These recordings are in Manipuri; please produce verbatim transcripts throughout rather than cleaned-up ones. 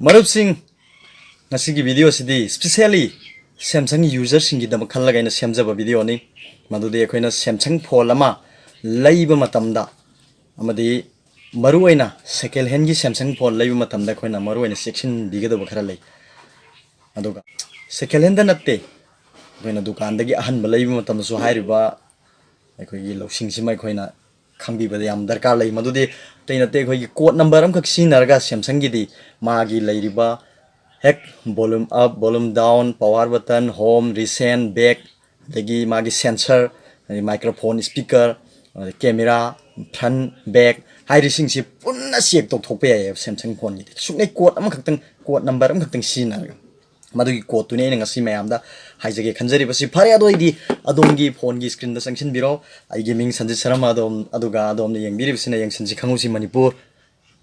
ꯃꯔꯨꯞꯁꯤꯡ, ꯉꯁꯤꯒꯤ video ꯑꯁꯤꯗꯤ specially Samsung userꯁꯤꯡꯒꯤꯗꯃꯛ ꯈꯜꯂꯒ ꯑꯩꯅ ꯁꯦꯝꯖꯕ videoꯅꯤ꯫ ꯃꯗꯨꯗꯤ ꯑꯩꯈꯣꯏꯅ Samsung phone ꯑꯃ ꯂꯩꯕ ꯃꯇꯝꯗ, ꯑꯃꯗꯤ ꯃꯔꯨꯑꯣꯏꯅ second handꯒꯤ Samsung phone ꯂꯩꯕ ꯃꯇꯝꯗ ꯑꯩꯈꯣꯏꯅ ꯃꯔꯨꯑꯣꯏꯅ ꯆꯦꯛꯁꯤꯟꯕꯤꯒꯗꯕ ꯈꯔ ꯂꯩ꯫ ꯑꯗꯨꯒ second handꯗ ꯅꯠꯇꯦ, ꯑꯩꯈꯣꯏꯅ ꯗꯨꯀꯥꯟꯗꯒꯤ ꯑꯍꯟꯕ ꯂꯩꯕ ꯃꯇꯝꯗꯁꯨ ꯍꯥꯏꯔꯤꯕ ꯑꯩꯈꯣꯏꯒꯤ ꯂꯧꯁꯤꯡꯁꯤꯃ ꯑꯩꯈꯣꯏꯅ ꯈꯪꯕꯤꯕꯗ ꯌꯥꯝ ꯗꯔꯀꯥꯔ ꯂꯩ꯫ ꯃꯗꯨꯗꯤ ꯑꯇꯩ ꯅꯠꯇꯦ, ꯑꯩꯈꯣꯏꯒꯤ code number ꯑꯃꯈꯛ ꯁꯤꯖꯤꯟꯅꯔꯒ Samsungꯒꯤꯗꯤ ꯃꯥꯒꯤ ꯂꯩꯔꯤꯕ ꯍꯦꯛ volume up, volume down, power button, home, recent, back, ꯑꯗꯒꯤ ꯃꯥꯒꯤ sensor, ꯑꯗꯒꯤ microphone, speaker, ꯑꯗꯩ camera, front, back ꯍꯥꯏꯔꯤꯁꯤꯡꯁꯤ ꯄꯨꯟꯅ check ꯇꯧꯊꯣꯛꯄ ꯌꯥꯏꯌꯦꯕ Samsung phoneꯒꯤꯗꯤ꯫ ꯁꯨꯞꯅꯩ code ꯑꯃꯈꯛꯇꯪ, code number ꯑꯃꯈꯛꯇꯪ ꯁꯤꯖꯤꯟꯅꯔꯒ꯫ ꯃꯗꯨꯒꯤ codeꯇꯨꯅꯤ ꯑꯩꯅ ꯉꯁꯤ ꯃꯌꯥꯝꯗ ꯍꯥꯏꯖꯒꯦ ꯈꯟꯖꯔꯤꯕꯁꯤ꯫ ꯐꯔꯦ, ꯑꯗꯨ ꯑꯣꯏꯗꯤ ꯑꯗꯣꯝꯒꯤ phoneꯒꯤ screenꯗ ꯆꯪꯁꯤꯟꯕꯤꯔꯣ꯫ ꯑꯩꯒꯤ ꯃꯤꯡ ꯁꯟꯖꯤꯠ ꯁꯔꯃ, ꯑꯗꯣꯝ, ꯑꯗꯨꯒ ꯑꯗꯣꯝꯅ ꯌꯦꯡꯕꯤꯔꯤꯕꯁꯤꯅ ꯌꯦꯡꯁꯤꯟꯁꯤ ꯈꯪꯍꯧꯁꯤ ꯃꯅꯤꯄꯨꯔ꯫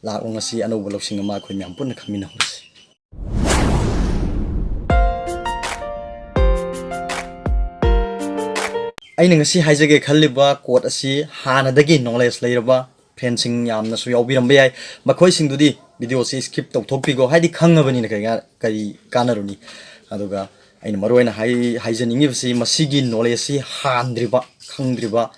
ꯂꯥꯛꯂꯣ, ꯉꯁꯤ ꯑꯅꯧꯕ ꯂꯧꯁꯤꯡ ꯑꯃ ꯑꯩꯈꯣꯏ ꯃꯌꯥꯝ ꯄꯨꯟꯅ ꯈꯪꯃꯤꯟꯅꯍꯧꯁꯤ꯫ ꯑꯩꯅ ꯉꯁꯤ ꯍꯥꯏꯖꯒꯦ ꯈꯜꯂꯤꯕ code ꯑꯁꯤ ꯍꯥꯟꯅꯗꯒꯤ knowledge ꯂꯩꯔꯕ friendꯁꯤꯡ ꯌꯥꯝꯅꯁꯨ ꯌꯥꯎꯕꯤꯔꯝꯕ ꯌꯥꯏ꯫ ꯃꯈꯣꯏꯁꯤꯡꯗꯨꯗꯤ videoꯁꯤ skip ꯇꯧꯊꯣꯛꯄꯤꯈꯣ, ꯍꯥꯏꯗꯤ ꯈꯪꯉꯕꯅꯤꯅ ꯀꯔꯤ ꯀꯥ-, ꯀꯔꯤ ꯀꯥꯟꯅꯔꯨꯅꯤ? ꯑꯗꯨꯒ ꯑꯩꯅ ꯃꯔꯨꯑꯣꯏꯅ ꯍꯥꯏ-, ꯍꯥꯏꯖꯅꯤꯡꯉꯤꯕꯁꯤ, ꯃꯁꯤꯒꯤ knowledgeꯁꯤ ꯍꯥꯟꯗ꯭ꯔꯤꯕ, ꯈꯪꯗ꯭ꯔꯤꯕ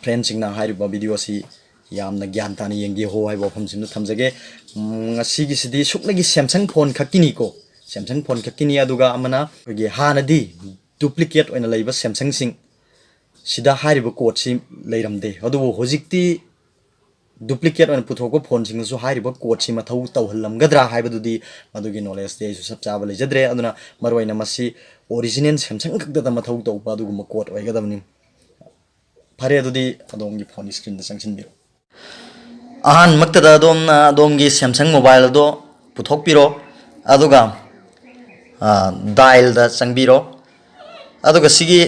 friendꯁꯤꯡꯅ ꯍꯥꯏꯔꯤꯕ videoꯁꯤ ꯌꯥꯝꯅ ꯒ꯭ꯌꯥꯟ ꯇꯥꯅ ꯌꯦꯡꯕꯤꯍꯧ ꯍꯥꯏꯕ ꯋꯥꯐꯝꯁꯤꯃ ꯊꯝꯖꯒꯦ꯫ ꯎꯝ, ꯉꯁꯤꯒꯤꯁꯤꯗꯤ ꯁꯨꯞꯅꯒꯤ Samsung phone ꯈꯛꯀꯤꯅꯤꯀꯣ, Samsung phone ꯈꯛꯀꯤꯅꯤ꯫ ꯑꯗꯨꯒ ꯑꯃꯅ ꯑꯩꯈꯣꯏꯒꯤ ꯍꯥꯟꯅꯗꯤ duplicate ꯑꯣꯏꯅ ꯂꯩꯕ Samsungꯁꯤꯡ ꯁꯤꯗ ꯍꯥꯏꯔꯤꯕ codeꯁꯤ ꯂꯩꯔꯝꯗꯦ, ꯑꯗꯨꯕꯨ ꯍꯧꯖꯤꯛꯇꯤ duplicate ꯑꯣꯏꯅ ꯄꯨꯊꯣꯛꯄ phoneꯁꯤꯡꯗꯁꯨ ꯍꯥꯏꯔꯤꯕ codeꯁꯤ ꯃꯊꯧ ꯇꯧꯍꯜꯂꯝꯒꯗ꯭ꯔꯥ ꯍꯥꯏꯕꯗꯨꯗꯤ ꯃꯗꯨꯒꯤ knowledgeꯇꯤ ꯑꯩꯁꯨ ꯆꯞ ꯆꯥꯕ ꯂꯩꯖꯗ꯭ꯔꯦ꯫ ꯑꯗꯨꯅ ꯃꯔꯨꯑꯣꯏꯅ ꯃꯁꯤ original Samsung ꯈꯛꯇꯗ ꯃꯊꯧ ꯇꯧꯕ ꯑꯗꯨꯒꯨꯝꯕ code ꯑꯣꯏꯒꯗꯕꯅꯤ꯫ ꯐꯔꯦ, ꯑꯗꯨꯗꯤ ꯑꯗꯣꯝꯒꯤ phoneꯒꯤ screenꯗ ꯆꯪꯁꯤꯟꯕꯤꯔꯣ꯫ ꯑꯍꯥꯟꯕꯃꯛꯇꯗ ꯑꯗꯣꯝꯅ ꯑꯗꯣꯝꯒꯤ Samsung mobile ꯑꯗꯣ ꯄꯨꯊꯣꯛꯄꯤꯔꯣ, ꯑꯗꯨꯒ, ꯑ, dialꯗ ꯆꯪꯕꯤꯔꯣ꯫ ꯑꯗꯨꯒ ꯁꯤꯒꯤ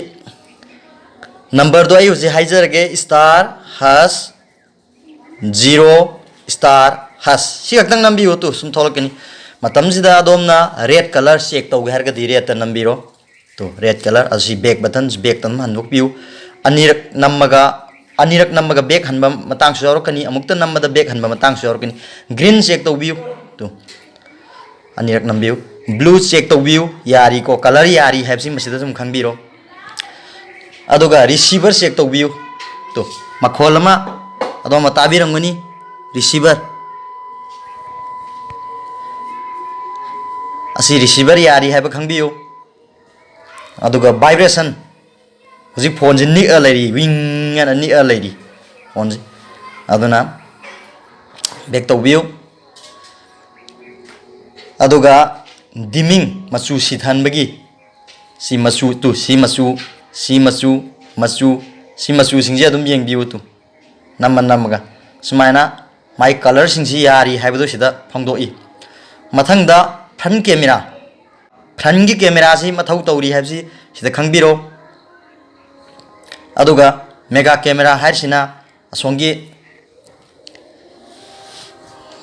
numberꯗꯣ ꯑꯩ ꯍꯧꯖꯤꯛ ꯍꯥꯏꯖꯔꯒꯦ, star hash zero star hash꯫ ꯁꯤ ꯈꯛꯇꯪ ꯅꯝꯕꯤꯌꯨ, ꯇꯨ ꯁꯨꯝ ꯊꯣꯛꯂꯛꯀꯅꯤ꯫ ꯃꯇꯝꯁꯤꯗ ꯑꯗꯣꯝꯅ red colour check ꯇꯧꯒꯦ ꯍꯥꯏꯔꯒꯗꯤ redꯇ ꯅꯝꯕꯤꯔꯣ꯫ ꯇꯨ, red colour ꯑꯁꯤ back button, backꯇ ꯑꯗꯨꯝ ꯍꯟꯗꯣꯛꯄꯤꯌꯨ꯫ ꯑꯅꯤꯔꯛ ꯅꯝꯃꯒ, ꯑꯅꯤꯔꯛ ꯅꯝꯃꯒ back ꯍꯟꯕ ꯃꯇꯥꯡꯁꯨ ꯌꯥꯎꯔꯛꯀꯅꯤ, ꯑꯃꯨꯛꯇ ꯅꯝꯕꯗ back ꯍꯟꯕ ꯃꯇꯥꯡꯁꯨ ꯌꯥꯎꯔꯛꯀꯅꯤ꯫ Green check ꯇꯧꯕꯤꯌꯨ꯫ ꯇꯨ, ꯑꯅꯤꯔꯛ ꯅꯝꯕꯤꯌꯨ꯫ Blue check ꯇꯧꯕꯤꯌꯨ, ꯌꯥꯔꯤꯀꯣ, colour ꯌꯥꯔꯤ ꯍꯥꯏꯕꯁꯤ ꯃꯁꯤꯗ ꯁꯨꯝ ꯈꯪꯕꯤꯔꯣ꯫ ꯑꯗꯨꯒ receiver check ꯇꯧꯕꯤꯌꯨ꯫ ꯇꯨ, ꯃꯈꯣꯜ ꯑꯃ ꯑꯗꯣꯝꯅ ꯇꯥꯕꯤꯔꯝꯒꯅꯤ꯫ Receiver ꯑꯁꯤ receiver ꯌꯥꯔꯤ ꯍꯥꯏꯕ ꯈꯪꯕꯤꯌꯨ꯫ ꯑꯗꯨꯒ vibration, ꯍꯧꯖꯤꯛ phoneꯁꯤ ꯅꯤꯛꯑ ꯂꯩꯔꯤ, ꯋꯤꯡ ꯍꯥꯏꯅ ꯅꯤꯛꯑ ꯂꯩꯔꯤ phoneꯁꯤ꯫ ꯑꯗꯨꯅ back ꯇꯧꯕꯤꯌꯨ꯫ ꯑꯗꯨꯒ dimming, ꯃꯆꯨ ꯁꯤꯊꯍꯟꯕꯒꯤ, ꯁꯤ ꯃꯆꯨ, ꯇꯨ, ꯁꯤ ꯃꯆꯨ, ꯁꯤ ꯃꯆꯨ, ꯃꯆꯨ, ꯁꯤ ꯃꯆꯨꯁꯤꯡꯁꯦ ꯑꯗꯨꯝ ꯌꯦꯡꯕꯤꯌꯨ꯫ ꯇꯨ, ꯅꯝꯃ ꯅꯝꯃꯒ ꯁꯨꯃꯥꯏꯅ ꯃꯥꯏ colourꯁꯤꯡꯁꯤ ꯌꯥꯔꯤ ꯍꯥꯏꯕꯗꯨ ꯁꯤꯗ ꯐꯣꯡꯗꯣꯛꯏ꯫ ꯃꯊꯪꯗ front camera, frontꯀꯤ cameraꯁꯤ ꯃꯊꯧ ꯇꯧꯔꯤ ꯍꯥꯏꯕꯁꯤ ꯁꯤꯗ ꯈꯪꯕꯤꯔꯣ꯫ ꯑꯗꯨꯒ mega camera ꯍꯥꯏꯔꯤꯁꯤꯅ ꯑꯁꯣꯝꯒꯤ,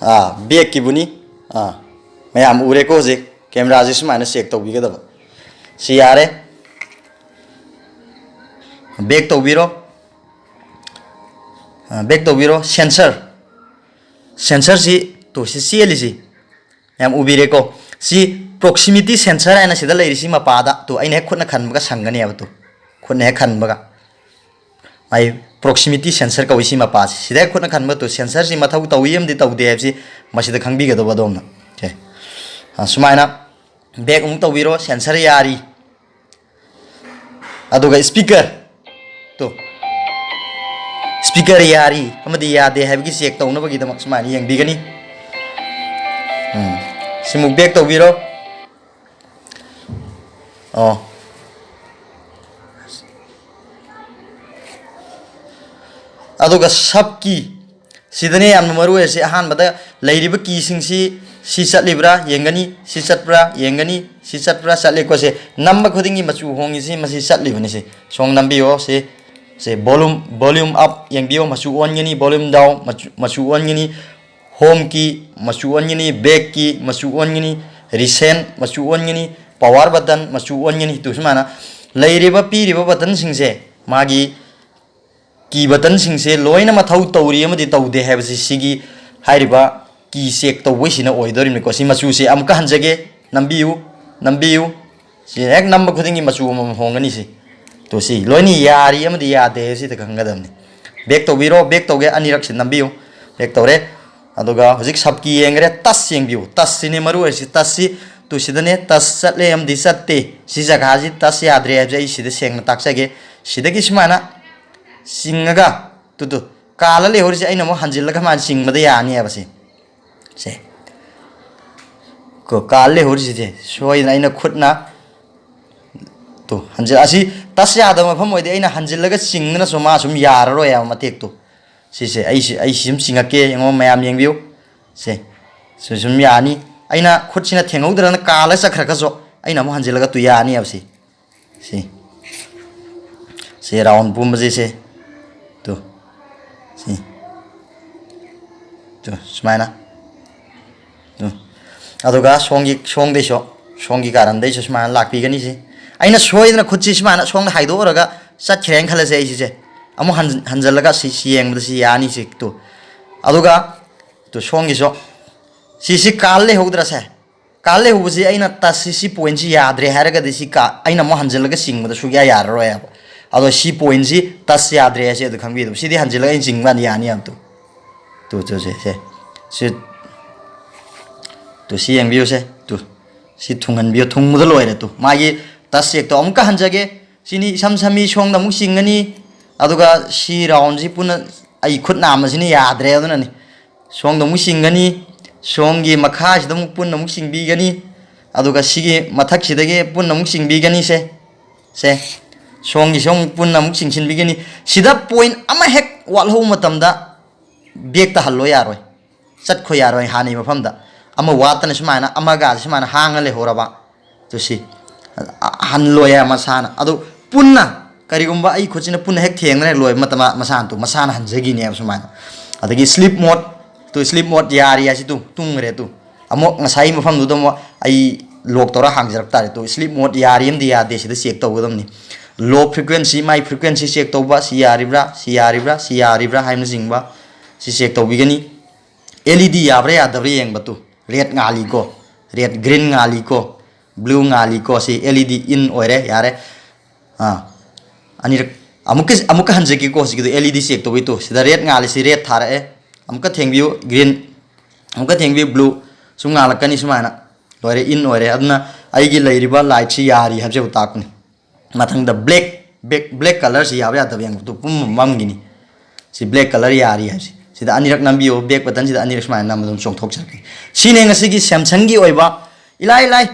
ꯑꯥ, backꯀꯤꯕꯨꯅꯤ꯫ ꯑꯥ, ꯃꯌꯥꯝ ꯎꯔꯦꯀꯣ, ꯍꯧꯖꯤꯛ cameraꯁꯤ ꯁꯨꯃꯥꯏꯅ check ꯇꯧꯕꯤꯒꯗꯕ꯫ ꯁꯤ ꯌꯥꯔꯦ꯫ Back ꯇꯧꯕꯤꯔꯣ꯫ ꯑꯥ, back ꯇꯧꯕꯤꯔꯣ꯫ Sensor, sensorꯁꯤ ꯇꯨ, ꯁꯤ ꯆꯦꯜꯂꯤꯁꯤ ꯃꯌꯥꯝ ꯎꯕꯤꯔꯦꯀꯣ꯫ ꯁꯤ proximity sensor ꯍꯥꯏꯅ ꯁꯤꯗ ꯂꯩꯔꯤꯁꯤ ꯃꯄꯥꯗ, ꯇꯨ, ꯑꯩꯅ ꯍꯦꯛ ꯈꯨꯠꯅ ꯈꯟꯕꯒ ꯁꯪꯒꯅꯦꯕ꯫ ꯇꯨ, ꯈꯨꯠꯅ ꯍꯦꯛ ꯈꯟꯕꯒ꯫ ꯃꯥꯏ proximity sensor ꯀꯧꯏ ꯁꯤ ꯃꯄꯥꯁꯤ꯫ ꯁꯤꯗ ꯍꯦꯛ ꯈꯨꯠꯅ ꯈꯟꯕ, ꯇꯨ, sensorꯁꯤ ꯃꯊꯧ ꯇꯧꯏ ꯑꯃꯗꯤ ꯇꯧꯗꯦ ꯍꯥꯏꯕꯁꯤ ꯃꯁꯤꯗ ꯈꯪꯕꯤꯒꯗꯧꯕ ꯑꯗꯣꯝꯅ꯫ Okay꯫ ꯑ, ꯁꯨꯃꯥꯏꯅ back ꯑꯃꯨꯛ ꯇꯧꯕꯤꯔꯣ, sensor ꯌꯥꯔꯤ꯫ ꯑꯗꯨꯒ speaker, ꯇꯨ, speaker ꯌꯥꯔꯤ ꯑꯃꯗꯤ ꯌꯥꯗꯦ ꯍꯥꯏꯕꯒꯤ check ꯇꯧꯅꯕꯒꯤꯗꯃꯛ ꯁꯨꯃꯥꯏꯅ ꯌꯦꯡꯕꯤꯒꯅꯤ꯫ ꯎꯝ, ꯁꯤꯃꯨꯛ back ꯇꯧꯕꯤꯔꯣ꯫ ꯑꯣ꯫ ꯑꯗꯨꯒ sub key, ꯁꯤꯗꯅꯦ ꯌꯥꯝꯅ ꯃꯔꯨ ꯑꯣꯏꯔꯤꯁꯤ꯫ ꯑꯍꯥꯟꯕꯗ ꯂꯩꯔꯤꯕ keyꯁꯤꯡꯁꯤ ꯁꯤ ꯆꯠꯂꯤꯕ꯭ꯔꯥ ꯌꯦꯡꯒꯅꯤ, ꯁꯤ ꯆꯠꯄ꯭ꯔꯥ ꯌꯦꯡꯒꯅꯤ, ꯁꯤ ꯆꯠꯄ꯭ꯔꯥ, ꯆꯠꯂꯦꯀꯣ꯫ ꯁꯦ ꯅꯝꯕ ꯈꯨꯗꯤꯡꯒꯤ ꯃꯆꯨ ꯍꯣꯡꯉꯤꯁꯤ ꯃꯁꯤ ꯆꯠꯂꯤꯕꯅꯤ꯫ ꯁꯦ ꯁꯣꯝ ꯅꯝꯕꯤꯌꯣ꯫ ꯁꯤ, ꯁꯦ volume, volume up ꯌꯦꯡꯕꯤꯌꯣ, ꯃꯆꯨ ꯑꯣꯟꯒꯅꯤ, volume down, ꯃꯆꯨ, ꯃꯆꯨ ꯑꯣꯟꯒꯅꯤ, home key ꯃꯆꯨ ꯑꯣꯟꯒꯅꯤ, back key ꯃꯆꯨ ꯑꯣꯟꯒꯅꯤ, recent ꯃꯆꯨ ꯑꯣꯟꯒꯅꯤ, power button ꯃꯆꯨ ꯑꯣꯟꯒꯅꯤ꯫ ꯇꯨ ꯁꯨꯃꯥꯏꯅ ꯂꯩꯔꯤꯕ ꯄꯤꯔꯤꯕ buttonꯁꯤꯡꯁꯦ ꯃꯥꯒꯤ key buttonꯁꯤꯡꯁꯦ ꯂꯣꯏꯅ ꯃꯊꯧ ꯇꯧꯔꯤ ꯑꯃꯗꯤ ꯇꯧꯗꯦ ꯍꯥꯏꯕꯁꯤ ꯁꯤꯒꯤ ꯍꯥꯏꯔꯤꯕ ꯀꯤ ꯆꯦꯛ ꯇꯧꯕꯩꯁꯤꯅ ꯑꯣꯏꯗꯣꯔꯤꯕꯅꯤꯀꯣ꯫ ꯁꯤ ꯃꯆꯨꯁꯦ ꯑꯃꯨꯛꯀ ꯍꯟꯖꯒꯦ, ꯅꯝꯕꯤꯌꯨ, ꯅꯝꯕꯤꯌꯨ꯫ ꯁꯤ ꯍꯦꯛ ꯅꯝꯕ ꯈꯨꯗꯤꯡꯒꯤ ꯃꯆꯨ ꯑꯃꯃꯝ ꯍꯣꯡꯒꯅꯤ꯫ ꯁꯤ ꯇꯣ ꯁꯤ ꯂꯣꯏꯅ ꯌꯥꯔꯤ ꯑꯃꯗꯤ ꯌꯥꯗꯦ ꯁꯤꯗ ꯈꯪꯒꯗꯕꯅꯤ꯫ ꯕꯦꯛ ꯇꯧꯕꯤꯔꯣ, ꯕꯦꯛ ꯇꯧꯒꯦ, ꯑꯅꯤꯔꯛꯁꯤ ꯅꯝꯕꯤꯌꯨ꯫ ꯕꯦꯛ ꯇꯧꯔꯦ꯫ ꯑꯗꯨꯒ ꯍꯧꯖꯤꯛ ꯁꯕꯀꯤ ꯌꯦꯡꯈ꯭ꯔꯦ, ꯇꯁ ꯌꯦꯡꯕꯤꯌꯨ꯫ ꯇꯁꯁꯤꯅꯦ ꯃꯔꯨ ꯑꯣꯏꯔꯤꯁꯤ꯫ ꯇꯁꯁꯤ ꯇꯨ ꯁꯤꯗꯅꯦ, ꯇꯁ ꯆꯠꯂꯦ ꯑꯃꯗꯤ ꯆꯠꯇꯦ꯫ ꯁꯤ ꯖꯒꯥꯁꯤ ꯇꯁ ꯌꯥꯗ꯭ꯔꯦ ꯍꯥꯏꯕꯁꯦ ꯑꯩ ꯁꯤꯗ ꯁꯦꯡꯅ ꯇꯥꯛꯆꯒꯦ꯫ ꯁꯤꯗꯒꯤ ꯁꯨꯃꯥꯏꯅ ꯆꯤꯡꯉꯒ ꯇꯨ ꯇꯨ ꯀꯥꯜꯂ ꯂꯩꯍꯧꯔꯤꯁꯦ ꯑꯩꯅ ꯑꯃꯨꯛ ꯍꯟꯖꯤꯜꯂꯒ ꯃꯥꯅ ꯆꯤꯡꯕꯗ ꯌꯥꯅꯤꯕ ꯁꯤ꯫ ꯁꯦ꯫ ꯀꯣ, ꯀꯥꯜ ꯂꯩꯍꯧꯔꯤꯁꯤꯗꯤ ꯁꯣꯏꯗꯅ ꯑꯩꯅ ꯈꯨꯠꯅ ꯇꯨ ꯍꯟꯖꯤꯜ-, ꯑꯁꯤ ꯇꯁ ꯌꯥꯗꯕ ꯃꯐꯝ ꯑꯣꯏꯗꯤ ꯑꯩꯅ ꯍꯟꯖꯤꯜꯂꯒ ꯆꯤꯡꯗꯅꯁꯨ ꯃꯥ ꯁꯨꯝ ꯌꯥꯔꯔꯣꯏ ꯍꯥꯏꯕ ꯃꯇꯦꯛꯇꯣ꯫ ꯁꯤꯁꯦ ꯑꯩꯁꯤ, ꯑꯩ ꯁꯤ ꯁꯨꯝ ꯆꯤꯡꯉꯛꯀꯦ, ꯌꯦꯡꯉꯣ ꯃꯌꯥꯝ ꯌꯦꯡꯕꯤꯌꯨ꯫ ꯁꯦ꯫ ꯁꯤ ꯁꯨꯝ ꯌꯥꯅꯤ꯫ ꯑꯩꯅ ꯈꯨꯠꯁꯤꯅ ꯊꯦꯡꯍꯧꯗ꯭ꯔꯒꯅ ꯀꯥꯜꯂ ꯆꯠꯈ꯭ꯔꯒꯁꯨ ꯑꯩꯅ ꯑꯃꯨꯛ ꯍꯟꯖꯤꯜꯂꯒ ꯇꯨ ꯌꯥꯅꯤ ꯍꯥꯏꯕꯁꯤ꯫ ꯁꯤ꯫ ꯁꯤ ꯔꯥꯎꯟ ꯄꯨꯝꯕꯁꯦ ꯁꯦ꯫ ꯇꯨ꯫ ꯁꯤ꯫ ꯇꯨ, ꯁꯨꯃꯥꯏꯅ꯫ ꯇꯨ꯫ ꯑꯗꯨꯒ ꯁꯣꯝꯒꯤ, ꯁꯣꯝꯗꯩꯁꯨ, ꯁꯣꯝꯒꯤ ꯀꯥꯔꯟꯗꯩꯁꯨ ꯁꯨꯃꯥꯏꯅ ꯂꯥꯛꯄꯤꯒꯅꯤ ꯁꯤ꯫ ꯑꯩꯅ ꯁꯣꯏꯗꯅ ꯈꯨꯠꯁꯤ ꯁꯨꯃꯥꯏꯅ ꯁꯣꯝꯗ ꯍꯥꯏꯗꯣꯛꯎꯔꯒ ꯆꯠꯈ꯭ꯔꯦꯅ ꯈꯜꯂꯁꯦ ꯑꯩ ꯁꯤꯁꯦ꯫ ꯑꯃꯨꯛ ꯍꯟ-, ꯍꯟꯖꯜꯂꯒ ꯁꯤ, ꯁꯤ ꯌꯦꯡꯕꯗ ꯁꯤ ꯌꯥꯅꯤ ꯁꯤ ꯇꯨ꯫ ꯑꯗꯨꯒ ꯇꯨ ꯁꯣꯝꯒꯤꯁꯨ꯫ ꯁꯤꯁꯤ ꯀꯥꯜ ꯂꯩꯍꯧꯗ꯭ꯔꯁꯦ꯫ ꯀꯥꯜ ꯂꯩꯍꯧꯕꯁꯤ ꯑꯩꯅ ꯇꯁꯁꯤ ꯁꯤ ꯄꯣꯏꯟꯠꯁꯤ ꯌꯥꯗ꯭ꯔꯦ ꯍꯥꯏꯔꯒꯗꯤ ꯁꯤ ꯀꯥ-, ꯑꯩꯅ ꯑꯃꯨꯛ ꯍꯟꯖꯤꯜꯂꯒ ꯆꯤꯡꯕꯗ ꯁꯨꯛꯌꯥ ꯌꯥꯔꯔꯣꯏ ꯍꯥꯏꯕ꯫ ꯑꯗꯣ ꯁꯤ ꯄꯣꯏꯟꯠꯁꯤ ꯇꯁ ꯌꯥꯗ꯭ꯔꯦ ꯍꯥꯏꯁꯦ ꯑꯗꯨ ꯈꯪꯕꯤꯗꯕ꯫ ꯁꯤꯗꯤ ꯍꯟꯖꯤꯜꯂꯒ ꯑꯩꯅ ꯆꯤꯡꯕ ꯀꯥꯟꯗ ꯌꯥꯅꯤ ꯍꯥꯏꯕꯗꯣ꯫ ꯇꯨ, ꯇꯨ, ꯁꯦ, ꯁꯦ꯫ ꯁꯤ, ꯇꯨ, ꯁꯤ ꯌꯦꯡꯕꯤꯌꯨꯁꯦ꯫ ꯇꯨ, ꯁꯤ ꯊꯨꯡꯍꯟꯕꯤꯌꯨ꯫ ꯊꯨꯡꯕꯗ ꯂꯣꯏꯔꯦ꯫ ꯇꯨ, ꯃꯥꯒꯤ ꯇꯁ ꯆꯦꯛꯇꯣ ꯑꯃꯨꯛꯀ ꯍꯟꯖꯒꯦ꯫ ꯁꯤꯅꯤ ꯏꯁꯝ ꯁꯝꯃꯤ, ꯁꯣꯝꯗ ꯑꯃꯨꯛ ꯆꯤꯡꯒꯅꯤ꯫ ꯑꯗꯨꯒ ꯁꯤ ꯔꯥꯎꯟꯁꯤ ꯄꯨꯟꯅ ꯑꯩ ꯈꯨꯠ ꯅꯥꯝꯃꯁꯤꯅ ꯌꯥꯗ꯭ꯔꯦ꯫ ꯑꯗꯨꯅꯅꯤ꯫ ꯁꯣꯝꯗ ꯑꯃꯨꯛ ꯆꯤꯡꯒꯅꯤ, ꯁꯣꯝꯒꯤ ꯃꯈꯥꯁꯤꯗ ꯑꯃꯨꯛ ꯄꯨꯟꯅ ꯑꯃꯨꯛ ꯆꯤꯡꯕꯤꯒꯅꯤ, ꯑꯗꯨꯒ ꯁꯤꯒꯤ ꯃꯊꯛꯁꯤꯗꯒꯤ ꯄꯨꯟꯅ ꯑꯃꯨꯛ ꯆꯤꯡꯕꯤꯒꯅꯤ꯫ ꯁꯦ, ꯁꯦ, ꯁꯣꯝꯒꯤꯁꯨ ꯑꯃꯨꯛ ꯄꯨꯟꯅ ꯑꯃꯨꯛ ꯆꯤꯡꯁꯤꯟꯕꯤꯒꯅꯤ꯫ ꯁꯤꯗ ꯄꯣꯏꯟꯠ ꯑꯃ ꯍꯦꯛ ꯋꯥꯠꯍꯧꯕ ꯃꯇꯝꯗ ꯕꯦꯛꯇ ꯍꯜꯂꯣ ꯌꯥꯔꯣꯏ, ꯆꯠꯈꯣ ꯌꯥꯔꯣꯏ꯫ ꯍꯥꯟꯅꯒꯤ ꯃꯐꯝꯗ ꯑꯃ ꯋꯥꯠꯇꯅ ꯁꯨꯃꯥꯏꯅ ꯑꯃꯒ ꯁꯨꯃꯥꯏꯅ ꯍꯥꯡꯉ ꯂꯩꯍꯧꯔꯕ꯫ ꯇꯨ ꯁꯤ꯫ ꯑ-, ꯍꯟ ꯂꯣꯏꯌꯦ ꯃꯁꯥꯅ꯫ ꯑꯗꯨ ꯄꯨꯟꯅ ꯀꯔꯤꯒꯨꯝꯕ ꯑꯩ ꯈꯨꯠꯁꯤꯅ ꯄꯨꯟꯅ ꯍꯦꯛ ꯊꯦꯡꯗꯅ ꯂꯣꯏꯕ ꯃꯇꯝꯗ ꯃꯁꯥꯅ ꯇꯨ, ꯃꯁꯥꯅ ꯍꯟꯖꯈꯤꯅꯦꯕ ꯁꯨꯃꯥꯏꯅ꯫ ꯑꯗꯒꯤ ꯁ꯭ꯂꯤꯞ ꯃꯣꯠ, ꯇꯨ ꯁ꯭ꯂꯤꯞ ꯃꯣꯠ ꯌꯥꯔꯤ ꯍꯥꯏꯁꯤ ꯇꯨ, ꯇꯨꯝꯈ꯭ꯔꯦ ꯇꯨ꯫ ꯑꯃꯨꯛ ꯉꯁꯥꯏꯒꯤ ꯃꯐꯝꯗꯨꯗ ꯑꯃꯨꯛ ꯑꯩ ꯂꯣꯛ ꯇꯧꯔ ꯍꯥꯡꯖꯔꯛ ꯇꯥꯔꯦ꯫ ꯇꯨ ꯁ꯭ꯂꯤꯞ ꯃꯣꯠ ꯌꯥꯔꯤ ꯑꯃꯗꯤ ꯌꯥꯗꯦ ꯁꯤꯗ ꯆꯦꯛ ꯇꯧꯒꯗꯕꯅꯤ꯫ ꯂꯣ ꯐ꯭ꯔꯤꯀ꯭ꯋꯦꯟꯁꯤ, ꯃꯥꯏ ꯐ꯭ꯔꯤꯀ꯭ꯋꯦꯟꯁꯤ ꯆꯦꯛ ꯇꯧꯕ, ꯁꯤ ꯌꯥꯔꯤꯕ꯭ꯔꯥ, ꯁꯤ ꯌꯥꯔꯤꯕ꯭ꯔꯥ, ꯁꯤ ꯌꯥꯔꯤꯕ꯭ꯔꯥ ꯍꯥꯏꯕꯅꯆꯤꯡꯕ ꯁꯤ ꯆꯦꯛ ꯇꯧꯕꯤꯒꯅꯤ꯫ ꯑꯦꯜ ꯏ ꯗꯤ ꯌꯥꯕ꯭ꯔꯥ ꯌꯥꯗꯕ꯭ꯔꯥ ꯌꯦꯡꯕ ꯇꯨ꯫ ꯔꯦꯠ ꯉꯥꯜꯂꯤꯀꯣ, ꯔꯦꯠ ꯒ꯭ꯔꯤꯟ ꯉꯥꯜꯂꯤꯀꯣ, ꯕ꯭ꯂꯨ ꯉꯥꯜꯂꯤꯀꯣ, ꯁꯤ ꯑꯦꯜ ꯏ ꯗꯤ ꯏꯟ ꯑꯣꯏꯔꯦ, ꯌꯥꯔꯦ꯫ ꯑꯥ, ꯑꯅꯤꯔꯛ, ꯑꯃꯨꯛꯀ, ꯑꯃꯨꯛꯀ ꯍꯟꯖꯒꯦꯀꯣ, ꯍꯧꯖꯤꯛꯀꯤꯗꯣ ꯑꯦꯜ ꯏ ꯗꯤ ꯆꯦꯛ ꯇꯧꯕꯩ ꯇꯨ꯫ ꯁꯤꯗ ꯔꯦꯠ ꯉꯥꯜꯂꯤꯁꯤ ꯔꯦꯠ ꯊꯥꯔꯛꯑꯦ, ꯑꯃꯨꯛꯀ ꯊꯦꯡꯕꯤꯌꯨ ꯒ꯭ꯔꯤꯟ, ꯑꯃꯨꯛꯀ ꯊꯦꯡꯕꯤꯌꯨ ꯕ꯭ꯂꯨ, ꯁꯨꯝ ꯉꯥꯜꯂꯛꯀꯅꯤ ꯁꯨꯃꯥꯏꯅ꯫ ꯂꯣꯏꯔꯦ, ꯏꯟ ꯑꯣꯏꯔꯦ꯫ ꯑꯗꯨꯅ ꯑꯩꯒꯤ ꯂꯩꯔꯤꯕ ꯂꯥꯏꯠꯁꯤ ꯌꯥꯔꯤ ꯍꯥꯏꯕꯁꯤꯕꯨ ꯇꯥꯛꯄꯅꯤ꯫ ꯃꯊꯪꯗ ꯕ꯭ꯂꯦꯛ, ꯕ꯭ꯂꯦꯛ, ꯕ꯭ꯂꯦꯛ ꯀꯂꯔꯁꯤ ꯌꯥꯕ ꯌꯥꯗꯕ ꯌꯦꯡꯕꯗꯨ ꯄꯨꯝ ꯃꯝꯈꯤꯅꯤ꯫ ꯁꯤ ꯕ꯭ꯂꯦꯛ ꯀꯂꯔ ꯌꯥꯔꯤ ꯍꯥꯏꯕꯁꯤ꯫ ꯁꯤꯗ ꯑꯅꯤꯔꯛ ꯅꯝꯕꯤꯌꯨ, ꯕꯦꯛ ꯕꯇꯟꯁꯤꯗ ꯑꯅꯤꯔꯛ ꯁꯨꯃꯥꯏꯅ ꯅꯝꯕꯗ ꯑꯗꯨꯝ ꯆꯣꯡꯊꯣꯛꯆꯔꯛꯀꯅꯤ꯫ ꯁꯤꯅꯦ ꯉꯁꯤꯒꯤ ꯁꯦꯝꯁꯪꯒꯤ ꯑꯣꯏꯕ ꯏꯂꯥꯏ ꯂꯥꯏ,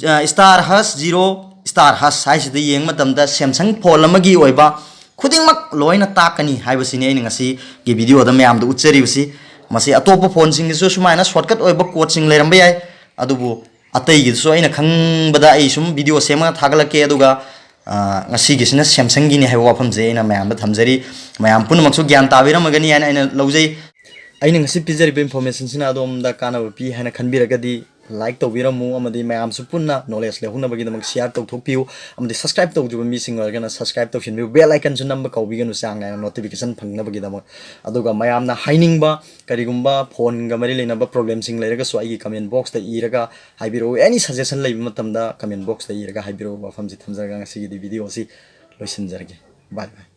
ꯑ, ꯁ꯭ꯇꯥꯔ ꯍꯁ ꯖꯤꯔꯣ, ꯁ꯭ꯇꯥꯔ ꯍꯁ ꯍꯥꯏꯁꯤꯗ ꯌꯦꯡꯕ ꯃꯇꯝꯗ ꯁꯦꯝꯁꯪ ꯐꯣꯟ ꯑꯃꯒꯤ ꯑꯣꯏꯕ ꯈꯨꯗꯤꯡꯃꯛ ꯂꯣꯏꯅ ꯇꯥꯛꯀꯅꯤ ꯍꯥꯏꯕꯁꯤꯅꯤ ꯑꯩꯅ ꯉꯁꯤꯒꯤ ꯚꯤꯗꯤꯑꯣꯗ ꯃꯌꯥꯝꯗ ꯎꯠꯆꯔꯤꯕꯁꯤ꯫ ꯃꯁꯤ ꯑꯇꯣꯞꯄ ꯐꯣꯟꯁꯤꯡꯒꯤꯁꯨ ꯁꯨꯃꯥꯏꯅ ꯁꯣꯔꯠꯀꯠ ꯑꯣꯏꯕ ꯀꯣꯗꯁꯤꯡ ꯂꯩꯔꯝꯕ ꯌꯥꯏ, ꯑꯗꯨꯕꯨ ꯑꯇꯩꯒꯤꯗꯨꯁꯨ ꯑꯩꯅ ꯈꯪꯕꯗ ꯑꯩ ꯁꯨꯝ ꯚꯤꯗꯤꯑꯣ ꯁꯦꯝꯃꯒ ꯊꯥꯒꯠꯂꯛꯀꯦ꯫ ꯑꯗꯨꯒ, ꯑ, ꯉꯁꯤꯒꯤꯁꯤꯅ ꯁꯦꯝꯁꯪꯒꯤꯅꯤ ꯍꯥꯏꯕ ꯋꯥꯐꯝꯁꯦ ꯑꯩꯅ ꯃꯌꯥꯝꯗ ꯊꯝꯖꯔꯤ꯫ ꯃꯌꯥꯝ ꯄꯨꯝꯅꯃꯛꯁꯨ ꯒ꯭ꯌꯥꯟ ꯇꯥꯕꯤꯔꯝꯃꯒꯅꯤ ꯍꯥꯏꯅ ꯑꯩꯅ ꯂꯧꯖꯩ꯫ ꯑꯩꯅ ꯉꯁꯤ ꯄꯤꯖꯔꯤꯕ ꯏꯟꯐꯣꯔꯃꯦꯁꯟꯁꯤꯅ ꯑꯗꯣꯝꯗ ꯀꯥꯟꯅꯕ ꯄꯤ ꯍꯥꯏꯅ ꯈꯟꯕꯤꯔꯒꯗꯤ ꯂꯥꯏꯛ ꯇꯧꯕꯤꯔꯝꯃꯨ, ꯑꯃꯗꯤ ꯃꯌꯥꯝꯁꯨ ꯄꯨꯟꯅ ꯅꯣꯂꯦꯖ ꯂꯧꯍꯧꯅꯕꯒꯤꯗꯃꯛ ꯁꯤꯌꯥꯔ ꯇꯧꯊꯣꯛꯄꯤꯌꯨ, ꯑꯃꯗꯤ ꯁꯕꯁꯀ꯭ꯔꯥꯏꯕ ꯇꯧꯗ꯭ꯔꯤꯕ ꯃꯤꯁꯤꯡ ꯑꯣꯏꯔꯒꯅ ꯁꯕꯁꯀ꯭ꯔꯥꯏꯕ ꯇꯧꯁꯤꯟꯕꯤꯌꯨ, ꯕꯦꯜ ꯑꯥꯏꯀꯟꯁꯨ ꯅꯝꯕ ꯀꯥꯎꯕꯤꯒꯅꯨ, ꯆꯥꯡ ꯅꯥꯏꯅ ꯅꯣꯇꯤꯐꯤꯀꯦꯁꯟ ꯐꯪꯅꯕꯒꯤꯗꯃꯛ꯫ ꯑꯗꯨꯒ ꯃꯌꯥꯝꯅ ꯍꯥꯏꯅꯤꯡꯕ ꯀꯔꯤꯒꯨꯝꯕ ꯐꯣꯟꯒ ꯃꯔꯤ ꯂꯩꯅꯕ ꯄ꯭ꯔꯣꯕ꯭ꯂꯦꯝꯁꯤꯡ ꯂꯩꯔꯒꯁꯨ ꯑꯩꯒꯤ ꯀꯃꯦꯟ ꯕꯣꯛꯁꯇ ꯏꯔꯒ ꯍꯥꯏꯕꯤꯔꯛꯎ꯫ ꯑꯦꯅꯤ ꯁꯖꯦꯁꯟ ꯂꯩꯕ ꯃꯇꯝꯗ ꯀꯃꯦꯟ ꯕꯣꯛꯁꯇ ꯏꯔꯒ ꯍꯥꯏꯕꯤꯔꯛꯎ꯫ ꯋꯥꯐꯝꯁꯤ ꯊꯝꯖꯔꯒ ꯉꯁꯤꯒꯤꯗꯤ ꯚꯤꯗꯤꯑꯣ ꯑꯁꯤ ꯂꯣꯏꯁꯤꯟꯖꯔꯒꯦ꯫ ꯕꯥꯏ ꯕꯥꯏ꯫